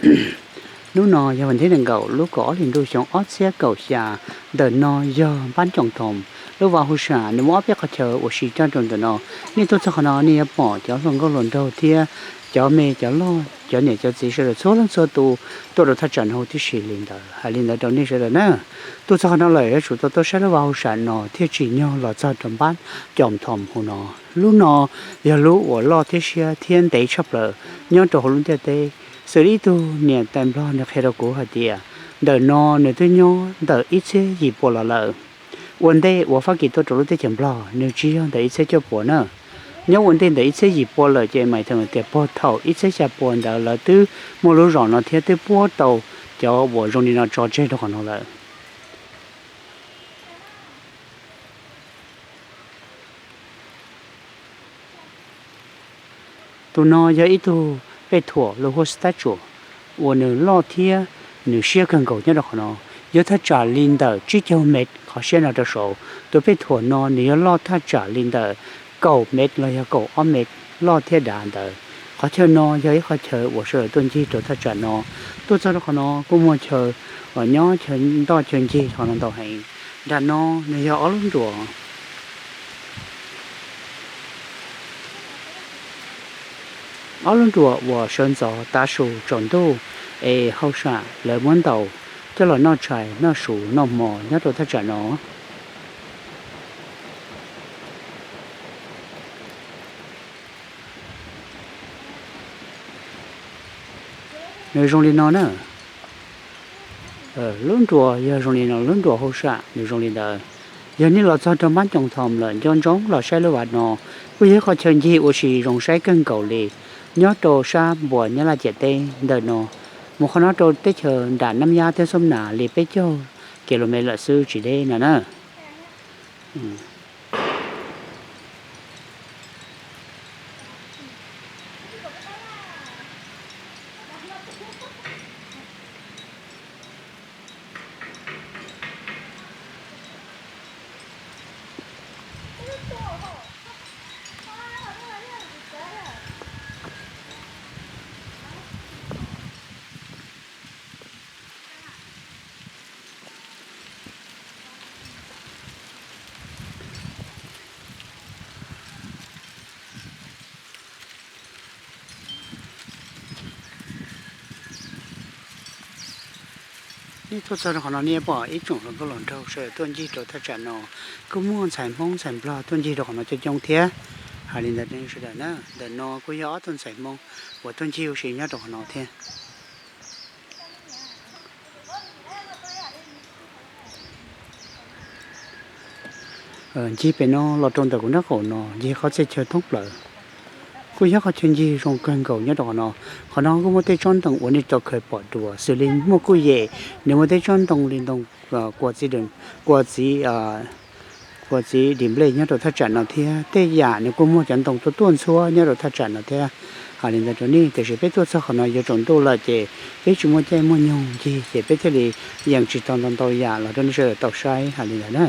Hnub no yog vas thib nees nkaum lub kaum ob hlis ntuj xyoo ob txhiab kaum xya. Ntawm no yog npab Coom Thoom lub vaj hauj sam, nws muaj ob peb qhov chaw uas siv coj rau ntawm no. Nej tuaj txog qhov no nej yuav pom cov hluas nkauj hluas nraug thiab cov me cov loj, cov niam cov txiv sawv daws txhua leej txhua tus tuaj rau thaj tsam no huv tib si li ntawd. Hais li ntawd rau nej sawv daws na, tuaj txog qhov no lawm yuav tsum tau tuaj saib lub vaj hauj sam no thiaj tsim nyog los txog rau npab Coom Thoom huv no. Lub no yog lub uas loj thiab siab thiab ntev tshaj plaws nyob rau hauv lub ntiaj teb. Xws li ib tug niam tais Nplog nws qhia rau kuv hais tias ntawm no nws twb nyob ntawm ib txhiab yim pua los lawm. Ua ntej uas Fab Kis tuaj rau lub teb chaws Nplog nws tsis yog ntawm ib txhiab cuaj pua na. Nyob ua ntej ntawm ib txhiab yim pua lawm ces mais thaum tias puag thaum ib txhiab xya pua ntawd lawv twb muaj lub zos no thiab twb puab tau cov uas zoo li no tso tseg rau qhov no lawm. Tus no yog ib tug pej thuam los hu ua statue uas nws loj thiab nws siab kawg nkaus nyob rau qhov no, yog thaj tsam li ntawm tsib caug mev qhov siab no rau saud. Tus pej thuam no nws yog loj thaj tsam li ntawm kaum mev los yog kaum ob mev loj thiab dav ntawd. Qhov chaw no yog ib qhov chaw uas sawv daws tuaj ncig rau thaj tsam no. Tuaj txog rau qhov no kuj muaj chaw uas nyob chaw ntoj chaw ncig qhov no ntau heev. Nram no nws yog ob lub nruas, ob lub nruas uas sawv ntxov tav su tsaus ntuj es hauj sam lawv muab ntaus coj los noj tshais noj su noj hmo nyob rau thaj tsam no. Nws zoo li no na. Lub nruas yog zoo li no, lub nruas hauj sam nws zoo li ntawd. Yog nej los txog rau npab Coom Thoom lawm nco ntsoov los saib lub vaj no, kuj yog ib qhov chaw ncig ua si zoo saib kawg nkaus li nyob rau sab npuas Nyab Laj ciam teb ntawm no. Mus qhov no rau teb chaws nram Nab Yab thiab Xub Nas li peb caug kilomev lawm xwb tsis deb no na. Nej tuaj txog rau qhov no nej pom ib tsoom hluas nkauj hluas nraug sawv daws tuaj ncig rau thaj tsam no, kuj muaj ntxhais Hmoob ntxhais Nplog tuaj ncig rau qhov no coob coob thiab. Hais li ntawd rau nej sawv daws na, ntawm no kuj yog ob tug ntxhais Hmoob uas tuaj ncig ua si nyob rau qhov no thiab. Ncig pem no los rau ntawm kuv nraub qaum no ncig qhov txhia chaw thoob plaws. Kuj yog qhov chaw ncig zoo kawg nkaus nyob rau qhov no. Qhov no kuj muaj tej tsob ntoo uas nej tau khaws pom dua xws li muaj kuj yem, nws muaj tej tsob ntoo li ntoo kua txiv, kua txiv di nplej nyob rau thaj tsam no thiab. Tej yam nws kuj muaj cov ntoo tuaj tuaj ntxhuab nyob rau thaj tsam no thiab. Hais li ntawd rau nej, tiam sis peb tuaj txog qhov no yuav tsaus ntuj lawm ces peb tsis muaj caij muaj nyoog ncig ces peb thiaj li yees tsis tau ntau ntau yam los rau nej sawv daws tau saib. Hais li ntawd na.